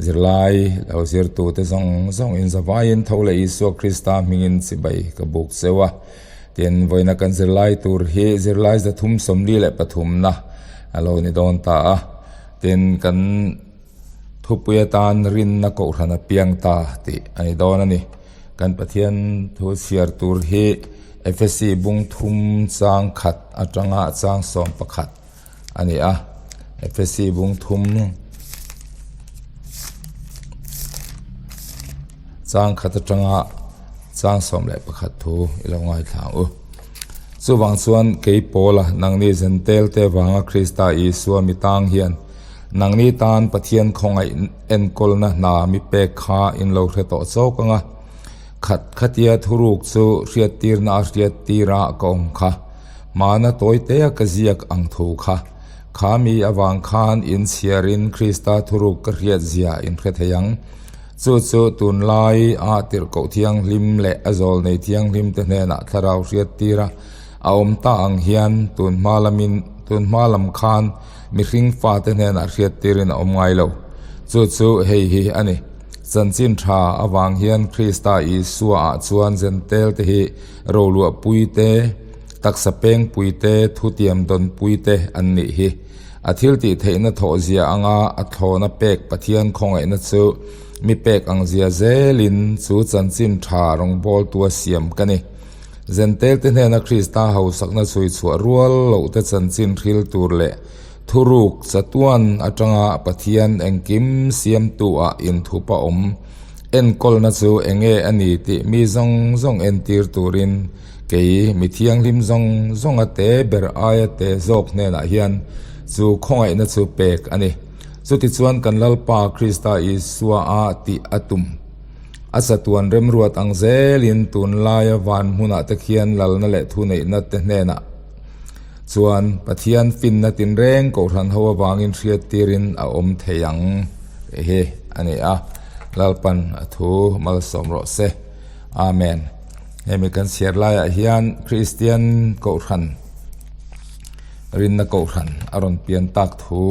Zirlai lo zirtute zawng zawng in zavaiin tho leh Isua Krista hmingin chibai ka buk cheu a. Tin, vawiina kan zirlai tur hi zirlai 343 na a lo ni dawn ta a. Tin, kan thupui atan rinna kohhran a piang ta tih a ni dawn a ni. Kan Pathian thu chhiar tur hi Efesi bung thum chang khat atanga chang 11 a ni a. Efesi bung thum chang khat atanga chang 11 thu i lo ngaithla ang u. Chuvang chuan kei Paula nangni Zentel te vanga Krista Isua mi tang hian nangni tan Pathian khawngaih enkawlna hna mi pek kha in lo hre tawh chawk ang a. Khat khatia thuruk chu hriattirna a hriattir a ka awm kha. Hmana tawitea ka ziak ang thu kha. Kha mi avang khan in chhiarin Krista thuruk ka hriat zia in hre thei ang. Chu chu tunlai a tirhkoh thianghlim leh a zawl nei thianghlim te hnenah thlarau hriattir a a awm ta ang hian tun hma lamin tun hma lam khan mihring fate hnenah hriattirin a awm ngai lo. Chu chu hei hi a ni. Chanchin tha avang hian Krista Isua ah chuan Zentel te hi roluah pui te, taksa peng pui te, thutiam dawn pui te an nih hi. A thil tih theihna thawh zia anga a thlawna pek Pathian khawngaihna chu mi pek ang zia zelin chu chanchin tha rawngbawltua siam ka ni. Zentel te hnena Krista hausakna chhui chhuah rual loh te chanchin hril tur leh thuruk chatuan atanga Pathian engkim siamtu ah inthup a awm enkawlna chu enge a ni tih mi zawng zawng entir turin kei mi thianghlim zawng zawnga te ber aia te zawk hnenah hian chu khawngaihna chu pek a ni. Chutichuan kan Lalpa Krista Isua a tih a tum. A chatuan remruat ang zelin tunlaia van hmunah te khian lalna leh thuneihna te hnenah chuan Pathian finna tinreng kohhran ho avangin hriattirin a awm thei ang tih hi a ni a. Lalpan a thu malsawm rawh se. Amen. Hemi kan chhiar laiah hian Kristian kohhran rinna kohhran a rawn pian tak thu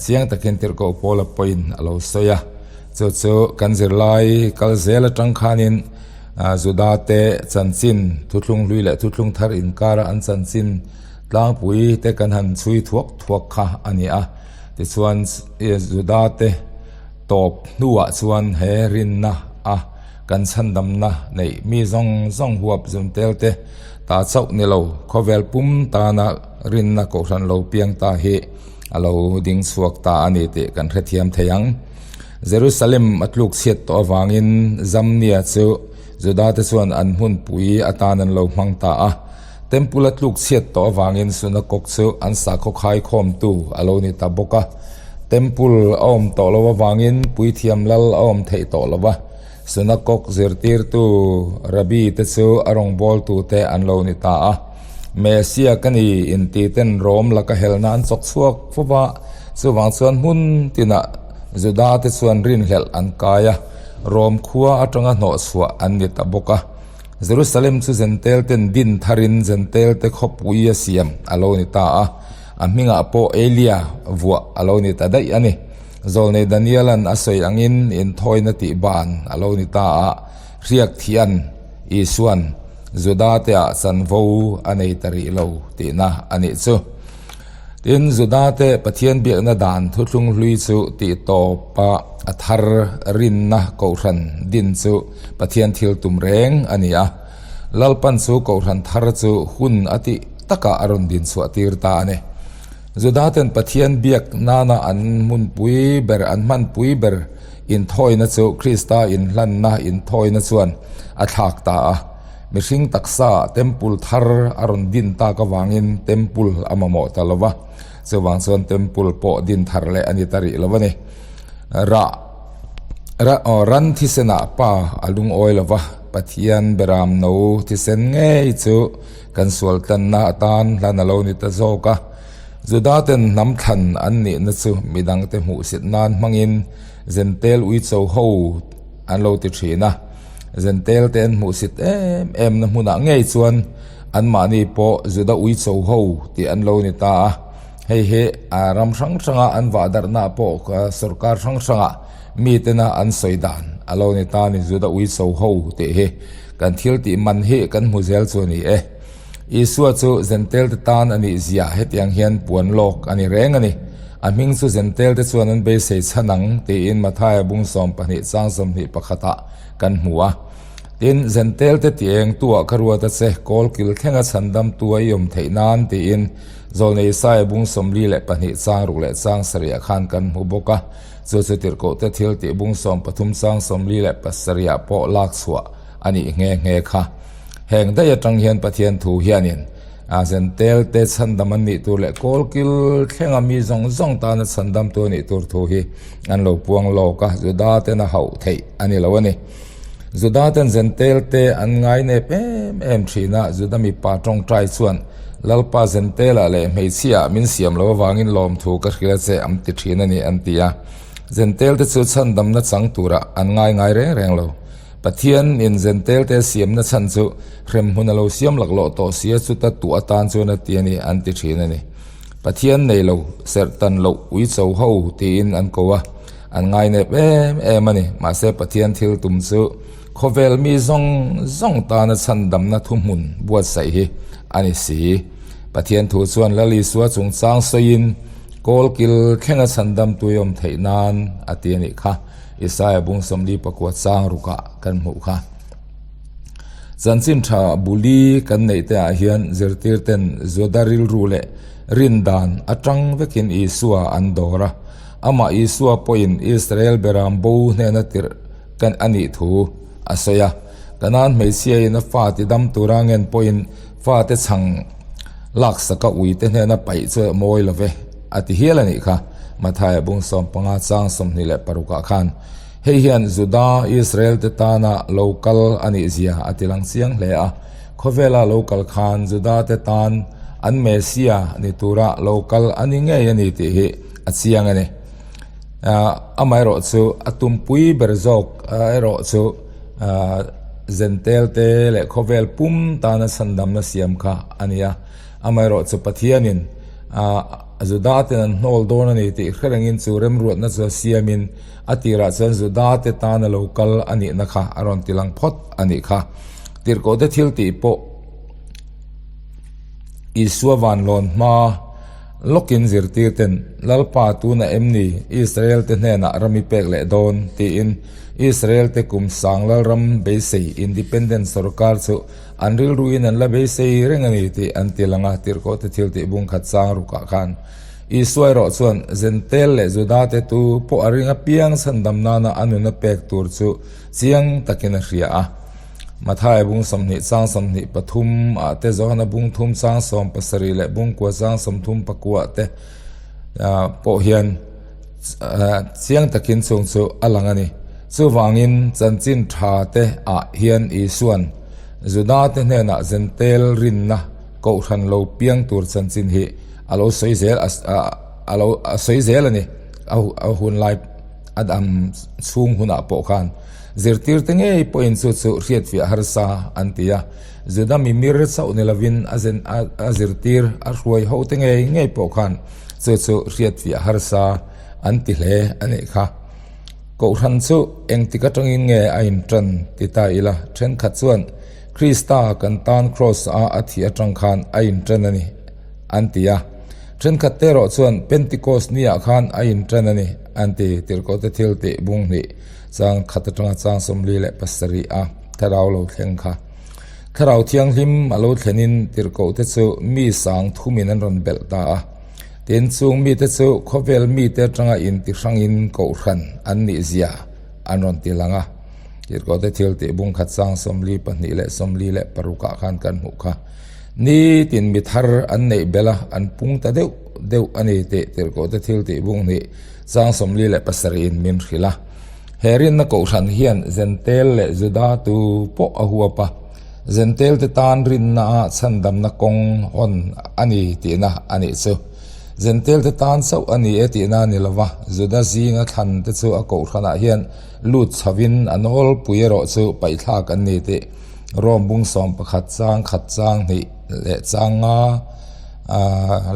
chiang takin tirhkoh Paula pawhin a lo sawi a. Chu chu kan zirlai kal zel atang khanin Juda te chanchin thuthlung hlui leh thuthlung thar inkara an chanchin tlangpui te kan han chhui thuak thuak kha a ni a. Tichuan Juda te tawp hnuah chuan he rinna a kan chhandamna neih mi zawng zawng huap zun tel te ta chauh ni lo khawvel pum tana rinna kohhran lo piang ta hi a lo ding chhuak ta a ni tih kan hrethiam thei ang. Jerusalem a tluk chhiat tawh avangin Zamnia chu Juda te chuan an hmunpui atan an lo hmang ta a. Temple a tluk chhiat tawh avangin sunakok chu an sakhaw khaikhawmtu a lo ni ta bawk a. Temple a awm tawh lo avangin puithiam lal a awm theih tawh lo va. Sunakok zirtirtu Rabbi te chu a rawngbawltu te an lo ni ta a. Messia ka ni inti ten Rom laka helna an chawk chhuak fo va, chuvang chuan hmun tinah Juda te chuan rinhlelh an kai a, Rom khua atanga hnawhchhuah an ni ta bawk a. Jerusalem chu Zentel ten din tharin Zentel te khawpui a siam a lo ni ta a, a hmingah pawh Elia vuah a lo ni ta daih a ni. Zawlnei Daniela'n a sawi angin inthawina tih ban a lo ni ta a, hriak thian Isua'n Juda te ah chanvo a nei ta rih lo tihna a nih chu. Tin, Juda te Pathian biakna dan thuthlung hlui chu tih tawpa a thar rinna kohhran din chu Pathian thil tum reng a ni a. Lalpan chu kohhran thar chu hun a tih takah a rawn din chhuah tir ta a ni. Juda ten Pathian biak nana an hmunpui ber, an hmanpui ber inthawina chu Krista inhlanna inthawina chuan a thlak ta a. Mihring taksa temple thar a rawn din tak avangin temple a mamawh ta lo va, chuvang chuan temple pawh din thar leh a ni ta rih lo a ni. Rah rah aw ran thisenah pa a lungawi lo va, Pathian beram no thisen ngei chu kan sual tlanna atan hlan a lo ni ta zawk a. Juda ten hnam thlan an nihna chu midangte hmuhsit nan hmangin Zentel uicho ho an lo ti thin a. Zentel te an hmuhsit em em na hmunah ngei chuan anmahni pawh Juda uicho ho tih an lo ni ta a. Hei hi ram hrang hranga an vah darhna pawh sorkar hrang hranga mitena an sawi dan a lo ni ta a ni. Juda uicho ho tih hi kan thil tih man hi kan hmu zel chu a ni e. Isua chu Zentelte tan a nih zia hetiang hian puan lawk a ni reng a ni. A hming chu Zentelte chuan an beisei chhan ang tiin Mathaia bung 12 chang 21 ah kan hmu a. Tin, Zentelte ti eng tuah ka ruat a che, kawl kil thlenga chhandamtu a i awm theih nan tiin Zawlnei Isaia bung 42 chang ruk leh chang sarih ah khan kan hmu bawk a. Chu chu tirhkohte thil tih bung 13 chang 47 ah pawh lak chhuah a nih nghe nghe kha. Heng daih atang hian Pathian thu hianin a Zentelte chhandam an nih tur leh kawlkil thlenga mi zawng zawng tana chhandamtu a nih tur thu hi an lo puang lawk a, Juda ten a hauh theih a ni lo a ni. Juda ten Zentelte an ngai nep em em thin a, Juda mipa tawngtai chuan Lalpa Zentelah leh hmeichhiaah min siam lo avangin lawmthu ka hrilh a che am ti thin a ni an ti a. Zentelte chu chhandamna chang turah an ngai ngai reng reng lo. Pathian in Zentelte siamna chhan chu hremhmun a lo siam laklawh tawh sia chuta tuah atan chuan a ti a ni an ti thin a ni. Pathian nei lo, serh tan loh uicho ho tiin an ko a, an ngainep em em a ni. Mahse Pathian thil tum chu khawvel mi zawng zawng tana chhandamna thuhmun buatsaih hi a ni si. Pathian thu chuan Lal Isua chungchang sawiin kawlkil thlenga chhandam tuiawm theih nan a ti a nih kha. Isaia bung 49 chang rukah kan hmuh kha. Chanchin tha buli kan neih te ah hian zirtir ten Juda rilru leh rin dan atang vekin Isua an dawr a. Amah Isua pawhin Israel beram bo hnena tirh kan a nih thu a sawi a. Kanaan hmeichhia in a fa ti dam tura ngen pawhin fate chhang laksaka uite hnena paih chu a mawi lo ve a ti hial a nih kha. Mathaia bung 15 chang 26 ah khan hei hian Juda Israel te tana lo kal a nih zia a ti lang chiang hle a. Khawvela lo kal khan Juda te tan an Messiah ni tura lo kal a ni ngei a ni tih hi a chiang a ni. Amaherawh chu a tumpui ber zawk erawh chu Zentel te leh khawvel pum tana chhandamna siam kha a ni a. Amaherawh chu Pathianin Juda ten an hnawl dawn a ni tih hre rengin chu remruatna chu a siamin a tirah chuan Juda te tana lo kal a nihna kha a rawn ti lang phawt a nih kha. Tirhkohte thil tih pawh Isua vanlawn hma lawkin zirtir ten Lalpa tuna em ni Israel te hnenah ram i pek leh dawn tiin Israel te kum sang Lalram beisei Independent sorkar chu An rilruin an la beisei reng a ni tih an ti lang a, tirhkohte thil tih bung khat chang rukah khan. Isua erawh chuan Zentel leh Judate tu pawh a ring apiang chhandam nana a nuna pek tur chu chiang takin a hria a. Mathaia bung 20 chang 23 ah te, Johana bung thum chang 17 leh bung kua chang 34 ah te pawh hian chiang takin chung chu a lang a ni. Chuvangin chanchin tha te ah hian Isuan Juda te hnenah Zentel rinna kohhran lo piang tur chanchin hi a lo sawi zel a lo a sawi zel a ni. A hunlai a dam chhung hunah pawh khan zirtir te ngei pawhin chu chu hriatfiah harsa an ti a. Juda mimir chauh ni lovin a zen a zirtir a hruai ho te ngei ngei pawh khan chu chu hriatfiah harsa an ti hle a nih kha. Kohhran chu engtik atangin nge a intan ti ta ila, thenkhat chuan Krista kan tan Kraws a a thih atang khan a intan a ni an ti a. Thenkhat te erawh chuan Pentecost ni ah khan a intan a ni an ti. Tirhkohte thil tih bung hnih chang khat atanga chang 47 a thlarau lo thleng kha. Thlarau thianghlim a lo thlenin tirhkohte chu mi sang thumin an rawn belh ta a. Tin, chung mite chu khawvel mite atanga inti hrangin kohhran an nih zia an rawn ti lang a. Tirhkohte thil tih bung khat chang 42 leh 46 ah khan kan hmuh kha. Nitin mi thar an neih belh a, an pung ta deuh deuh a ni tih Tirhkohte thil tih bung hnih chang 47 in min hrilh a. He rinna kohhran hian Zentel leh Juda tu pawh a huap a. Zentelte tan rinna a chhandamna kawng hawn a ni tihna a nih chu. Zentelte tan chauh a ni e tihna a ni lo va, Juda zinga thlan te chu a kohhranah hian lut chhovin a nawlpui erawh chu paihthlak an ni tih Rom bung 11 chang khat chang hnih leh chang nga.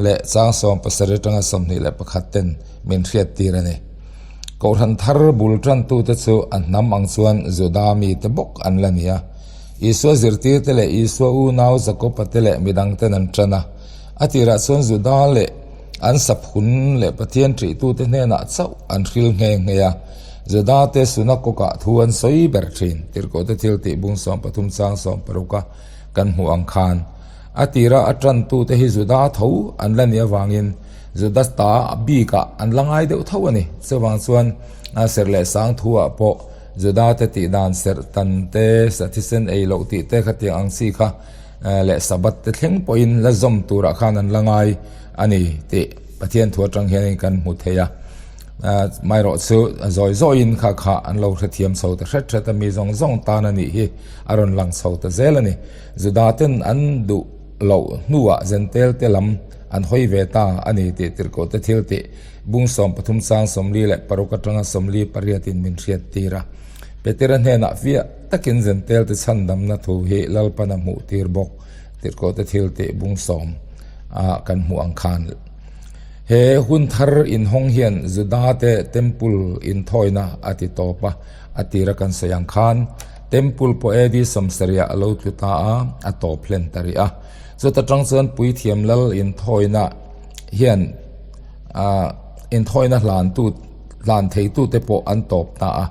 leh chang 17 atanga 21 ten min hriattir a ni. Kohhran thar bul tantute chu a hnam ang chuan Juda mite bawk an la ni a. Isua zirtirte leh Isua unau Jakoba te leh midangten an tan a. A tirah chuan Juda leh an saphun leh Pathian ṭihtute hnenah chauh an hril nghe nghe a. Judate sunakawkah thu an sawi ber ṭhin. Tirhkohte thil tih bung 13 chang 16 a kan hmuh ang khan a tira a ṭantute hi Juda tho an la nih avangin Juda ta bikah an la ngai deuh tho a ni. Chuvang chuan serh leh sang thuah pawh Judate tih dan serh tan te, sathisen ei loh tih te khatiang ang chi kha leh Sabbath te thleng pawhin la zawm turah khan an la ngai a ni tih Pathian thu atang hianin kan hmu thei a. Amaherawh chu zawi zawiin kha kha an lo hrethiam chho ta hret hret a, mi zawng zawng tan a nih hi a rawn lang chho ta zel a ni. Juda ten an duh loh hnuah Zentel te lam an hawi ve ta a ni tih tirhkoh te thil tih bung 13 chang 46 atanga 48 in min hriat tir a. Petera hnenah fiah takin Zentel te chhandamna thu hi Lalpan a hmuh tir bawk tirhkoh te thil tih bung sawm a kan hmuh ang khan. He hun thar inhawng hian Juda-te Temple inthawina a ti tawp a, a tira kan sawi ang khan Temple pawh AD 70 a lo tlu ta a, a tawp hlen ta rih a. Chuta tang chuan Puithiam Lal inthawina hian inthawina hlantu hlan theitute pawh an tawp ta a.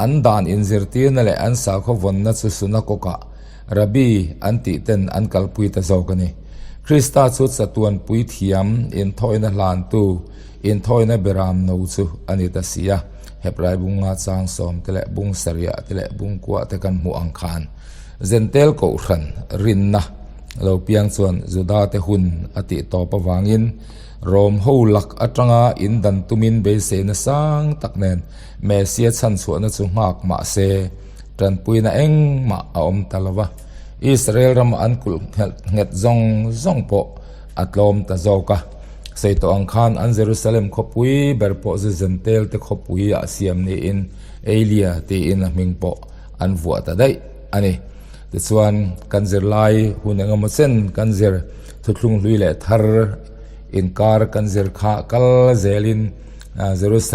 An dan inzirtirna leh an sakhaw vawnna chu Sunakawkah Rabbi an tih ten an kalpui ta zawk a ni. Krista chu chatuan puithiam, inthawina hlantu, inthawina beram no chu a ni ta si a. Hebrai bunga chang sawm te leh bung sarih te leh bung kuah te kan hmuh ang khan Zentel kohhran rinna lo piang chuan Juda te hun a tih tawp avangin Rom ho lak atanga indan tumin beiseina sang tak nen Messia chhanchhuahna chu nghak mah se Tanpuina engmah a awm ta lo va, Israel rama an kulh nghet zawng zawng pawh a tlawm ta zawk a. Sawi tawh ang khan an Jerusalem khawpui ber pawh zu Zentel te khawpui ah siam niin Eilia tiin a hming pawh an vuah ta daih a ni. Tichuan, kan zirlai hun engemaw chen kan zir thuthlung hlui leh thar inkar kan zir kha kal zelin Jerusalem.